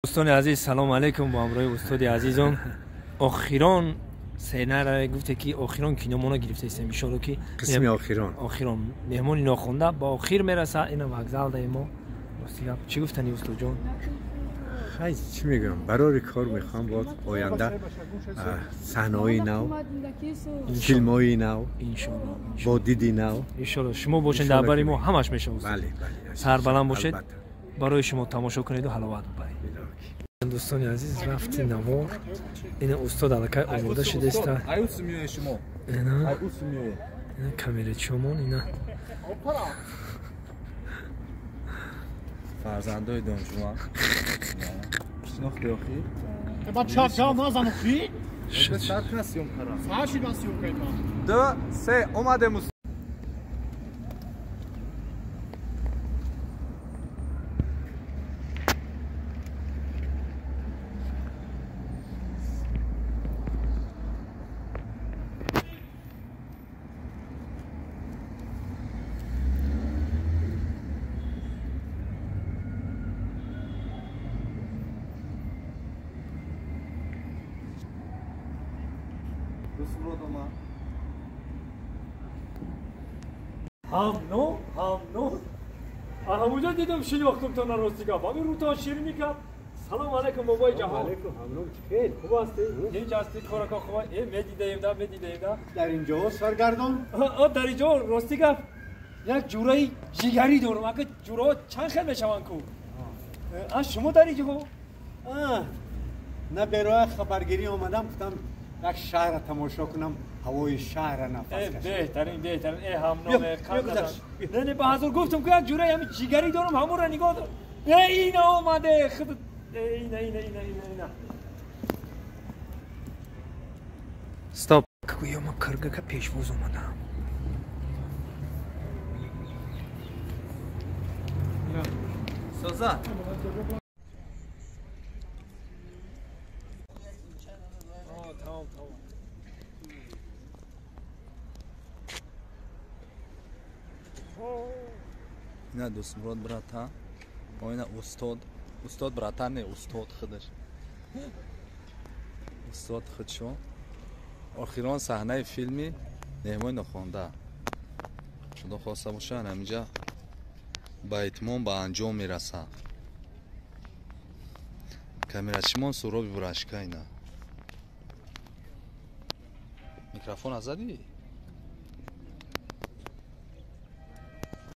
Дӯстони азиз, салому алайкум. Бо ҳамроҳи устоди азизон охирон сценарий гуфте ки охирон киномона гирифтаистем, иншоалло ки қисми охирон. Охирон меҳмони нохонда ба охир мераса. Ина вокзал даи мо. Рости гап, чӣ гуфтани, устодҷон? Хай, чӣ мегӯям, барори кор мехоҳам. Боз оянда саҳнаҳои нав, филмҳои нав. Иншоалло. Бо диди нав. Иншоалло, шумо бошед дар бари мо, ҳамаш мешавад. Бале, бале. Сарбаланд бошед. Барои шумо тамошо кунеду ҳаловат бубаред. Дӯстони азиз, рафти навор. Ина устод аллакай омода шудеста. Ина камерачиёмон ина. Фарзандои доншума шинохти охи? Ду, се, омадем. Ҳамно, ҳамно, ҳамуҷо дидам, шинохтумтона. Рости гап, ҳамин рӯтон ширинӣ кард. Салому алайкум, бобои ҷаҳон. Хел хуб ҳастӣ? Ҳеҷ ҳастӣ? Корако хуб? Э, медидаем да, медидаем да. Дар инҷо саргардон. Дар инҷо, рости гап, як ҷураи ҷигарӣ дорам. Ака, ҷураҳо чанд хел мешаванд ку? А шумо дар инҷо? На, бероя хабаргирӣ омадам, гуфтам як шаҳрро тамошо кунам, ҳавои шаҳрро нафас кашам. Беҳтарин, беҳтарин. Э, ҳамноме, не, не, ба ҳазор гуфтам ку, як ҷураи ҳами ҷигарӣ дорам, ҳамонро нигоҳ дор. Э, ина омаде худ, ина, ина, ина, ина, ина. Стоп. Гӯё ма киргака пешвоз омадам. Соза. Тамом, тамом. Ина Дӯстмурод брата, оина устод, устод брата, не, устод худаш, устод худшо. Охирон саҳнаи филми меҳмони нохонда, худо хоста бошад, ҳаминҷа ба итмом, ба анҷом мерасад. Камерачимон Суроби Бурашка. Ина микрофон азадӣ.